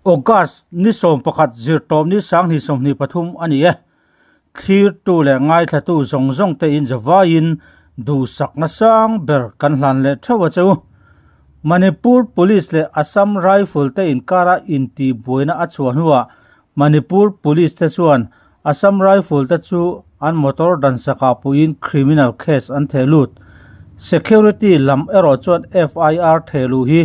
August ni 11 zirtawp ni 2023 a ni e. Thlirtu leh ngaithlatu zawng zawng te in zavaiin duhsakna sang ber kan hlan leh theuh a che u. Manipur Police leh Assam Rifle te inkara intihbuaina a chhuah hnuah Manipur Police te chuan Assam Rifle te chu an motor dansakah puiin criminal case an theh lut. Security lam erawh chuan FIR theh luh hi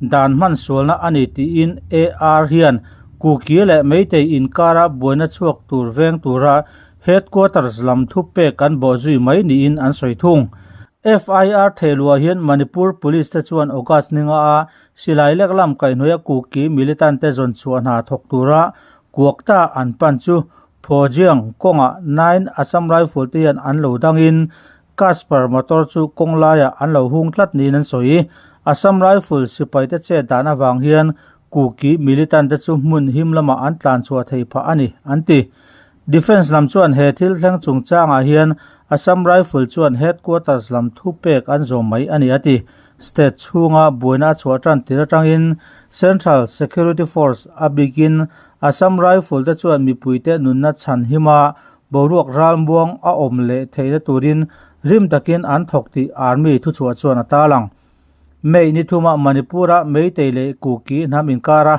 dan hman sualna a ni tiin AR hian Kuki leh Meitei inkara buaina chhuak tur veng tura Headquarters lam thu pek an bawh zui mai niin an sawi thung. FIR theh luhah hian Manipur Police te chuan August ninga a Silai lek lam kaihhnuaia Kuki militant te zawn chhuah hna thawk tura Kuakta an pan chu Phojiang kawngah nine Assam Rifle te hian an lo dangin Casper motor chu kawng laiah an lo hung tlat niin an sawi. Assam Rifle sipai te chet dan avang hian Kuki militant te chu hmun him lamah an tlan chhuah thei phah a ni, an ti. Defence lam chuan he thil thleng chungchangah hian Assam Rifle chuan headquarters lam thupek an zawm mai a ni, a ti. State chhunga buaina a chhuah tan tir atangin Central Security Force a bikin Assam Rifle te chuan mipuite nunna chhan hima boruak ralmuang a awm leh theihna turin rim takin an thawk tih Army thuchhuah chuan a tarlang. May ni thuma Manipur-a Meitei leh Kuki hnam inkara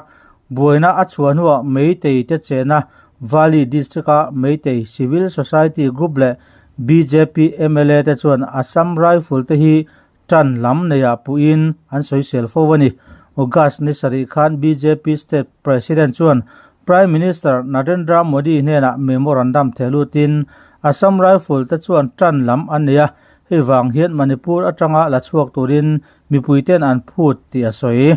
buaina a chhuah hnuah Meitei te chena Valley District-a Meitei Civil Society Group leh bjp mla te chuan Assam Rifle te hi Tan lam neiah puhin an sawisel fo a ni. August ni sarih khan bjp State President chuan Prime Minister Narendra Modi hnenah memorandum theh lutin Assam Rifle te chuan tan lam an nei a, hei vang hian Manipur atanga la chhuak turin mipuiten an phut tih a sawi.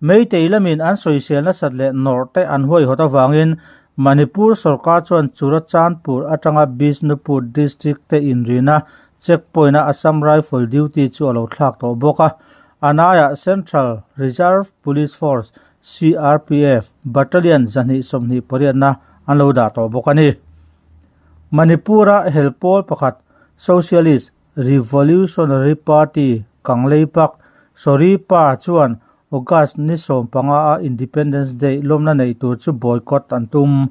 Meitei lamin an sawisel nasat leh nawrh te an huaihawt avangin Manipur sorkar chuan Churachandpur atanga Bishnupur district te inrina Checkpoint a Assam Rifle duty chu a lo thlak tawh bawk a, a naiah Central Reserve Police Force, CRPF, Battalion 228na an lo dah tawh bawk a ni. Manipur-a hel pawl pakhat Socialist Revolutionary Party Kangleipak Soripa chuan August ni 15 a Independence Day lawmna neih tur chu boycott an tum.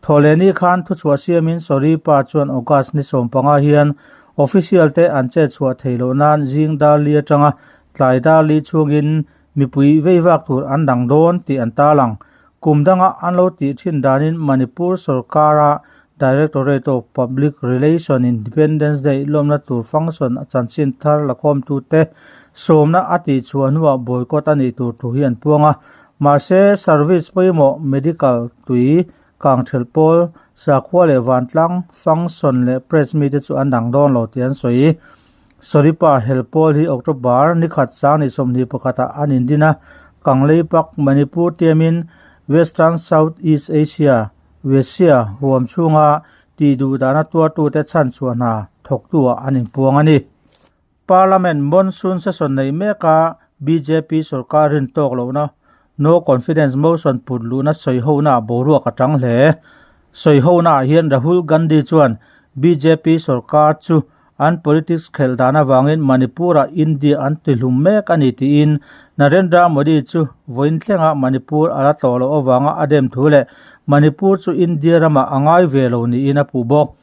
Thawhlehni khan thuchhuah siamin Soripa chuan August ni 15 hian official te an chet chhuah theih loh nan zing dar li atanga tlai dar li chhungin mipui veivak tur an dang dawn tih an tarlang. Kum danga an lo tih thin danin Manipur sorkara Directorate of Public Relation Independence Day lawmna tur function a chanchin thar lakhawmtute sawmna a tih chhuah hnuah boycott a nih tur thu hi an puang a. Mahse, service pawimawh medical tui kangthelh pawl, sakhua leh vantlang function leh press mite chu an dang dawn lo tih an sawi. Soripa hel pawl hi October ni khat sang ni 21 ah an indin a, Kangleipak, Manipur tiamin Western South East Asia, Wesia huam chhunga tih duh dana tuartute chhan chhuah hna thawktuah an inpuang a ni. Parliament monsoon session neih meka bjp sorkar rin tawk lohna no confidence motion put luhna sawihona boruak a tang hle. Sawihona ah hian Rahul Gandhi chuan bjp sorkar chu An politics khelh dan avangin Manipur-ah India an tihlum mek a ni tiin Narendra Modi chu vawiin thlenga Manipur a la tlawh loh avanga a dem thu leh Manipur chu India ramah a ngai ve lo niin a puh bawk.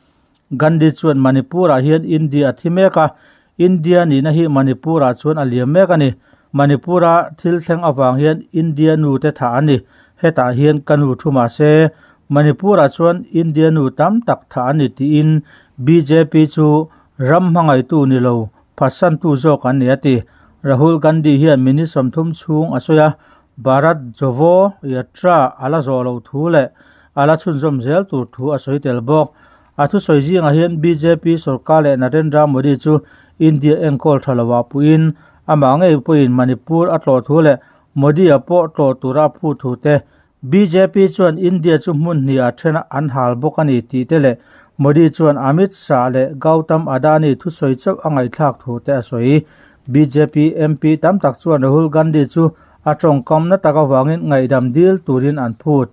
Gandhi chuan Manipur-ah hian India a thi mek a, India nihna hi Manipur-ah chuan a liam mek a ni. Manipur-a thil thleng avang hian India nu te thah a ni. Hetah hian ka nu thu mah se, Manipur-ah chuan India nu tam tak thah a ni tiin bjp chu ram hmangaitu ni lo phatsantu zawk an ni a ti. Rahul Gandhi hian minute 30 chhung a sawi a, Bharat Jovo Yatra a la zawh loh thu leh a la chhunzawm zel tur thu a sawi tel bawk. A thusawi zingah hian bjp sorkar leh Narendra Modi chu India enkawl tha lovah puiin amah ngei pawhin Manipur a tlawh thu leh Modi-a pawh tlawh tura a phu thu te Bjp chuan India chu hmun hnih ah then an hal bawk a ni tih te leh Modi chuan Amit Shah leh Gautam Adani thusawi chauh a ngaihthlak thu te a sawi. Bjp MP tam tak chuan Rahul Gandhi chu a tawngkamna tak avangin ngaihdam dil turin an phut.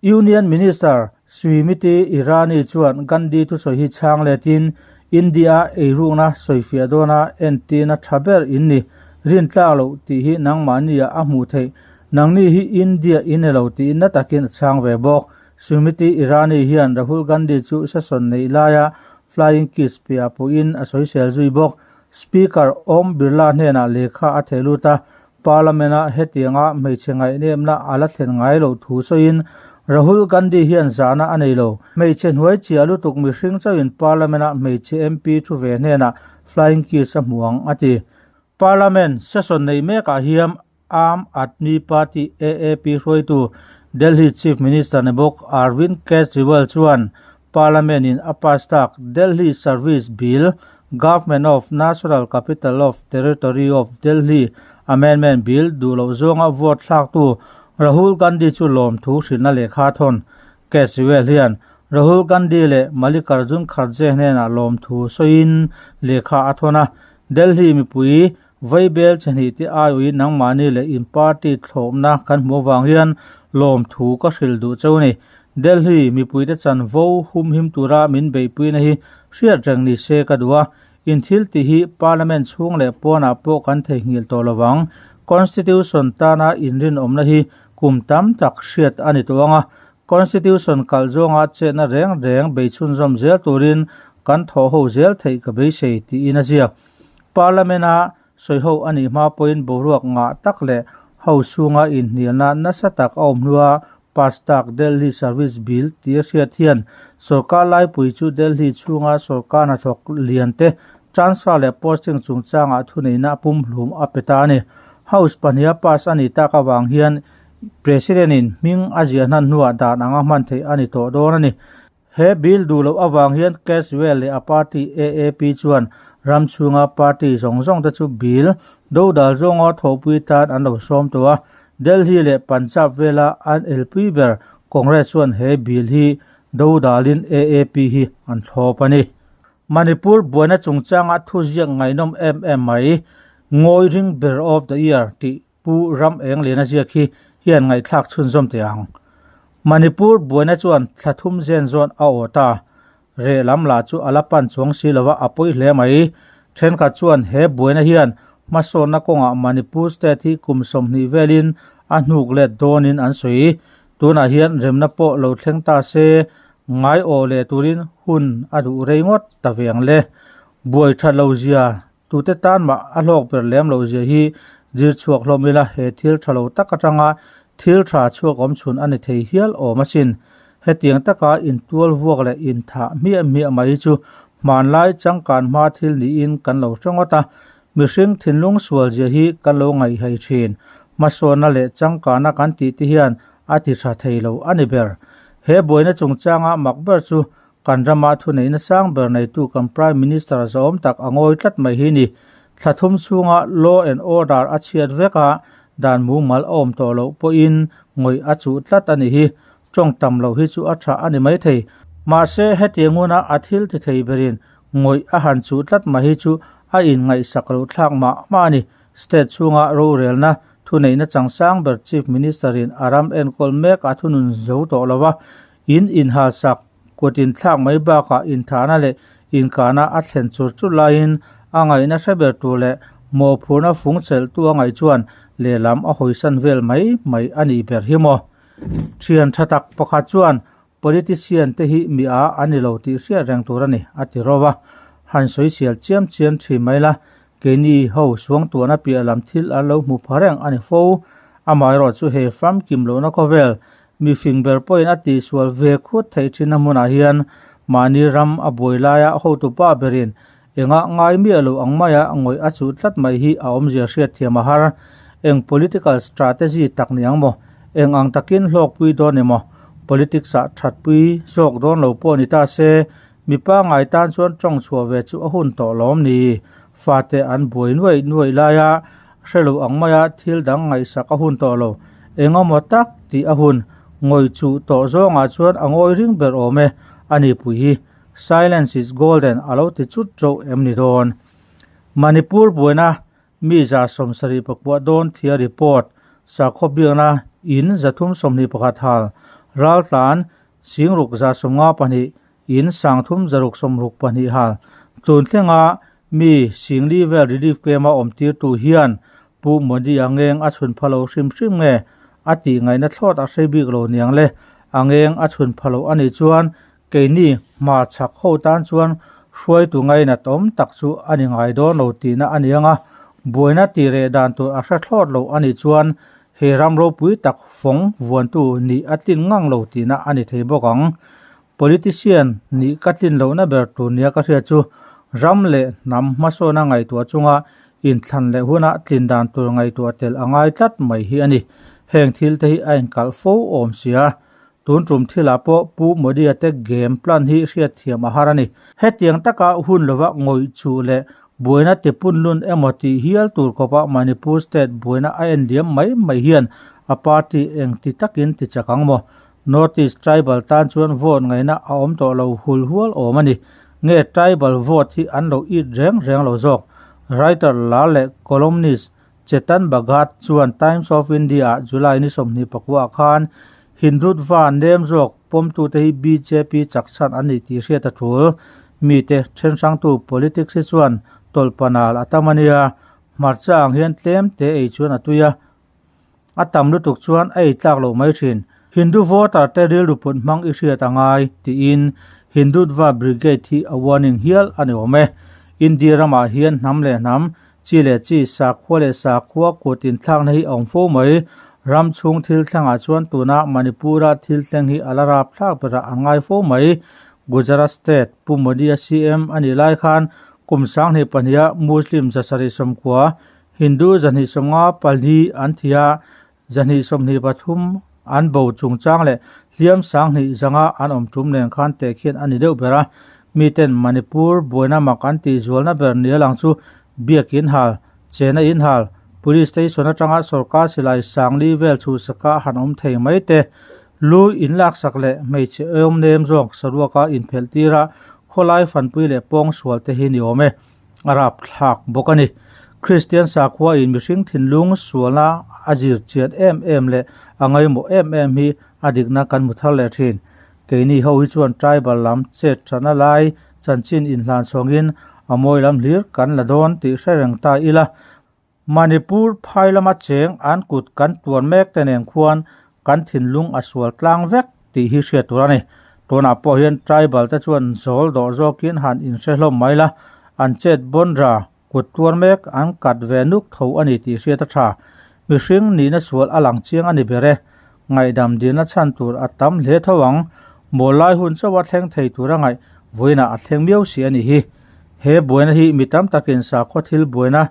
Union Minister Smriti Irani chuan Gandhi thusawi hi chhang letin India eirukna sawifiah dawna entirna tha ber in ni. Rintlak loh tih hi nangmahni ah a hmuh theih. Nangni hi India in elo tiin na takin a chhang ve bawk. Smriti Irani hian Rahul Gandhi chu session neih laia flying kiss piah puhin a sawisel zui bawk. Speaker Om Birla hnenah lehkha a theh lut a, Parliament-a hetianga hmeichhe ngaihnepna a la thlen ngai loh thu sawiin Rahul Gandhi hian zahna a nei lo. Hmeichhe hnuai chiah lutuk mihring chauhin Parliament-a hmeichhe MP thu ve hnenah flying kiss a hmu ang, a ti. Parliament session neih mekah hiam Aam Aadmi Party, AAP, hruaitu Delhi Chief Minister ni bawk Arvind Kejriwal chuan Parliament in a pass tak Delhi Service Bill, Government of National Capital of Territory of Delhi Amendment Bill duh loh zawnga vote thlaktu Rahul Gandhi chu lawmthu hrilhna lehkha thawn. Kejriwal hian Rahul Gandhi leh Mallikarjun Kharge hnenah lawmthu sawiin lehkha a thawn a, Delhi mipui Vaibel chahnih te aiawhin nangmahni leh in party thlawpna kan hmuh avang hian lawmthu ka hrilh duh cheu a ni. Delhi mipuite chanvo humhim tura min beihpuina hi hriat reng ni se ka duh a, in thil tih hi Parliament chhung leh pawnah pawh kan theihnghilh tawh lo vang. Constitution tana inrinawmna hi kum tam tak hriat a ni tawh ang a, Constitution kalh zawnga chetna reng reng bei chhunzawm zel turin kan thawhho zel theih ka beisei tiin a ziak. Parliament-a sawiho a nih hma pawhin boruak ngah tak leh House chhunga inhnialna nasa tak a awm hnua pass tak Delhi Service Bill tih a hriat hian sorkar laipui chu Delhi chhunga sorkar hnathawk lian te transfer leh posting chungchangah thuneihna pumhlum a pe ta a ni. House pahniha pass a nih tak avang hian President-in hming a ziah hnan hnuah dan anga hman theih a ni tawh dawn a ni. He bill duh loh avang hian Kejriwal leh a party AAP chuan ram chhunga party zawng zawng te chu bill dodal zawnga thawhpui tan an lo sawm tawh a. Delhi leh Punjab vela an elpui ber Congress chuan he bill hi dodalin AAP hi an thlawp a ni. Manipur buaina chungchanga thuziak ngaihnawm em em mai, Ngawi ring ber of the year tih Pu Ram Eng Liana ziak hi hian ngaihthlak chhunzawm teh ang. Manipur buaina chuan thla thum zen zawn a aw ta. Reh lam lah chu a la pan chuang si lova a pawi hle mai. Thenkhat chuan he buaina hian hmasawnna kawngah Manipur state hi kum 20 velin a hnuk let dawnin an sawi. Tunah hian remna pawh lo thleng ta se ngai aw leh turin hun a duh rei ngawt ta ve ang le. Buai tha lo zia Tute tan mah a hlawk ber lem loh zia hi zir chhuak hlawm ila he thil tha lo tak atanga thil tha chhuak awm chhun a ni thei hial awm asin. Hetiang taka intual vuak leh inthah hmiah hmiah mai hi chu hmanlai changkan hma thil niin kan lo hre ngawt a, mihring thinlung sual zia hi kan lo ngaihhei thin. Hmasawnna leh changkana kan tih te hian a ti tha thei lo a ni ber. He buaina chungchanga mak ber chu Kan rama thuneihna sang ber neitu kan Prime Minister zahawm tak a ngawi tlat mai hi ni. Thla thum chhunga law and order a chhiat vek a, dan mumal a awm tawh loh pawhin ngawih a chuh tlat a ni hi. Tawng tam loh hi chu a tha a ni maithei. Mahse, hetiang huna a thil ti thei berin ngawih a han chuh tlat mai hi chu a inngaihsak loh thlak mah mah a ni. State chhunga rorelna thuneihna changsang ber Chief Minister-in a ram enkawl mek a thunun zo tawh lo va, In inhalsak, kut inthlak mai bakah inthahna leh inkahna a thlen chur chur laiin a ngaihna hre ber tur leh mawhphurhna fung chelhtu a ngaih chuan lehlam a hawisan vel mai mai a nih ber hi maw? Thian tha tak pakhat chuan politician te hi mi a a ni lo tih hriat reng tur a ni, a ti ro va. Han sawi sial chiam chiam thin mai la, keini ho suangtuahna piah lam thil an lo hmu pha reng a ni fo. Amaherawhchu chu he famkim lohna khawvel Mi fing ber pawhin a tihsual ve khut theih thin a hmunah hian mahni ram a buai laia hotu pa berin engah ngai miah lo ang maia ngawih a chuh tlat mai hi a awmzia hriatthiam a har. Eng political strategy tak ni ang maw? Eng ang takin hlawkpui dawn emaw? Politics ah thatpui zawk dawn lo pawh ni ta se, mipa ngai tan chuan tawng chhuah ve chu a hun tawh lawm ni? Fate an buai nuaih nuaih laia Hre lo ang maia thil dang ngaihsak a hun tawh lo. Engemaw tak tih a hun. Ngawih chuh tawh zawngah chuan a ngawi ring ber awm e, a ni pui hi. Silence is golden a lo ti chut teuh em ni dawn. Manipur buaina mi 74 dawn thia report, sakhaw biakna in 321 hal, raltlan 6,152 In 3662 hal tun thlenga mi Singli vel relief camp a awm tirtu hian Pu Modi a ngeng a chhun pha lo hrim hrim nge? A tih ngaihna thlawt a hrei bik lo niang le. A ngeng a chhun pha lo a nih chuan keini hmarchhak ho tan chuan hruaitu ngainat awm tak chu a ni ngai dawn lo tihna a ni ang a. Buaina tih reh dan tur a hre thlawt lo a nih chuan he ram ropui tak fawng vuantu nih a tlin ngang lo tihna a ni thei bawk ang. Politician nih ka tlin lohna ber tur nia ka hriat chu ram leh hnam hmasawna ngaihtuah chunga inthlan leh huna tlin dan tur ngaihtuah tel a ngai tlat mai hi a ni. Heng thil te hi a inkalh fo awm sia. Tun tum thilah pawh Pu Modi-a te game plan hi hriatthiam a har a ni. Hetiang taka hun lova ngawih chuh leh buaina tipunlun emaw tih hial tur khawpa Manipur state buaina a en liam mai mai hian a party engti takin ti chak ang maw? North East Tribal tan chuan vote ngaihna a awm tawh lo hul hual awm a ni. Nge Tribal vote hi an lo it reng reng lo zawk? Writer lar leh columnist Chetan Bhagat chuan Times of India ah July ni 24 ah khan Hindutva nem zawk pawmtute hi bjp chak chhan an ni tih hriat a tul. Mite then hrangtu politics hi chuan tawlhpanal a tam a nia. Hmarcha ang hian tlem te ei chuan a tui a. A tam lutuk chuan a ei tlak loh mai thin. Hindu voter te rilru put hmang i hriat a ngai, tiin Hindutva Brigade hi a warning hial a ni awm e. India ramah hian hnam leh hnam, chi leh chi, sakhua leh sakhua kut inthlakna hi a awm fo mai. Ram chhung thil thlengah chuan tuna Manipur-a thil thleng hi a la rap thlak berah an ngai fo mai. Gujarat State, Pu Modi-a CM a nih lai khan kum 2002-a Muslim 790, Hindu 254 an thi a, 223 an bo chungchang leh hliam 2500 an awm tum nen khan teh khian a ni deuh ber a. Miten Manipur buaina mak an tih zualna ber nia lang chu Biakin hal, Chena in hal, Police Station atanga sorkar silai 4000 vel chhuhsaka han awm thei mai te, lu inlaksak leh hmeichhe awm nem zawk saruaka inphelh tira khawlai fanpui leh pawng sual te hi ni awm e. A rapthlak bawk a ni. Kristian sakhua in mihring thinlung sualna a zir chian em em leh a ngaimawh em em hi a dikna kan hmu thar leh thin. Keini ho hi chuan tribal lam chet thatna lai chanchin inhlan chhawngin a mawi lam hlir kan la dawn tih hre reng ta ila. Manipur phai lama cheng an kut kan tuan mek te nen khuan kan thinlung a sual tlang vek tih hi hriat tur a ni. Tunah pawh hian tribal te chuan zawl dawh zawkin han inhre hlawm mai la, an chet bawnra kut tuar mek an kat ve nuk tho a ni tih hriat a tha. Mihring nihna sual a lang chiang a ni ber e. Ngaihdam dilna chhan tur a tam hle tho ang. Mawl lai hun chauha thleng thei tur a ngaih vawiinah a thleng miau si a ni hi. He buaina hi mi tam takin sakhaw thil buaina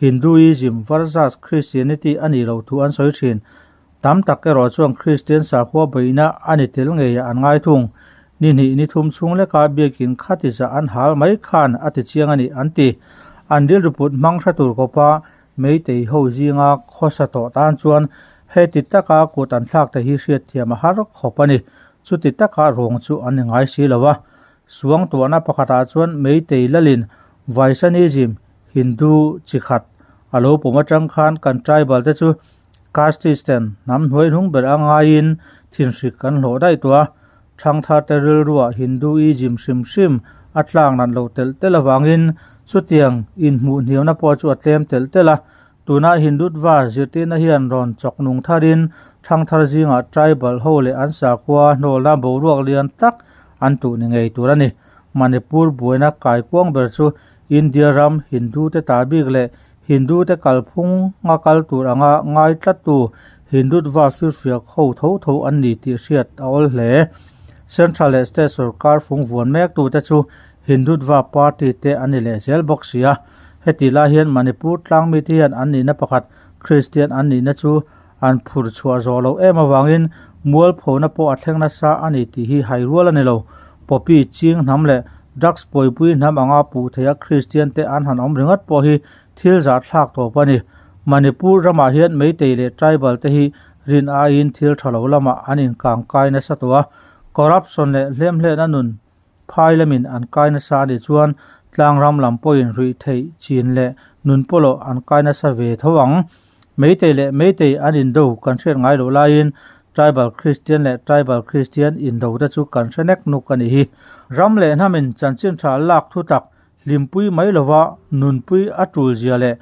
Hinduism versus Christianity a nih loh thu an sawi thin. Tam tak erawh chuan Kristian sakhua beihna a ni tel ngeiah an ngai thung. Ni hnih ni thum chhung leka biakin khati zah an hal mai khan a ti chiang a ni an ti. An rilru put hmang hre tur khawpa Meitei ho zinga khawsa tawh tan chuan heti taka kut an thlak te hi hriatthiam a har khawp a ni. Chuti taka ruang chu an ni ngai si lo a. Suangtuahna pakhatah chuan Meitei lalin Vaishanism, Hindu chi khat, a lo pawm atang khan kan tribal te chu caste system hnam hnuai hnung ber a ngaiin thinhrik kan hlawh daih tawh a. Thangthar te rilruah Hinduism hrim hrim a tlak nat loh telh telh avangin chutiang inhmuh hniamna pawh chu a tlem telh telh a. Tuna Hindutva zirtirna hian rawn chawk nung tharin thangthar zingah tribal ho leh an sakhua hnawlna boruak lian tak an tuh ni ngei tur a ni. Manipur buaina kaikuang ber chu India ram Hindu te ta bik leh Hindu te kalphung nga kal tur anga ngai tlattu Hindutva firfiak ho tho tho an ni tih hriat a awl hle. Central leh State sorkar fung vuan mek tu te chu Hindutva party te an ni leh zel bawk si a. Heti lai hian Manipur tlangmi te hian an nihna pakhat Kristian an nihna chu an phur chhuah zawh loh em avangin mualphona pawh a thleng nasa a ni tih hi hai rual a ni lo. Poppy ching hnam leh drugs pawipui hnam anga puh theiha Kristian te an han awm ringawt pawh hi thil zahthlak tawp a ni. Manipur ramah hian Meitei leh tribal te hi rin aiin thil tha lo lamah an inkang kai nasa tawh a, corruption leh hlemhletna nun phai lamin an kai nasa a nih chuan tlangram lam pawhin ruih theih chin leh nun pawlawh an kai nasa ve tho ang. Meitei leh Meitei an indo kan hriat ngai loh laiin Tribal Christian leh Tribal Christian indo te chu kan hre nek nuk a nih hi. Ram leh hnamin chanchin tha lak thu tak hlimpui mai lova nunpui a tul zia leh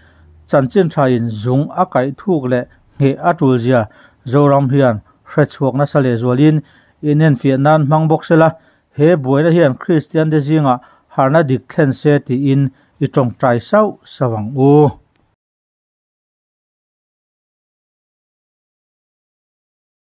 chanchin tha in zung a kaih thuk leh ngheh a tul zia. Zoram hian hrechhuak nasa lehzualin inenfiah nan hmang bawk sela, he buaina hian Kristiante zingah harhna dik thlen se tiin i tawngtai sauh sauh ang u.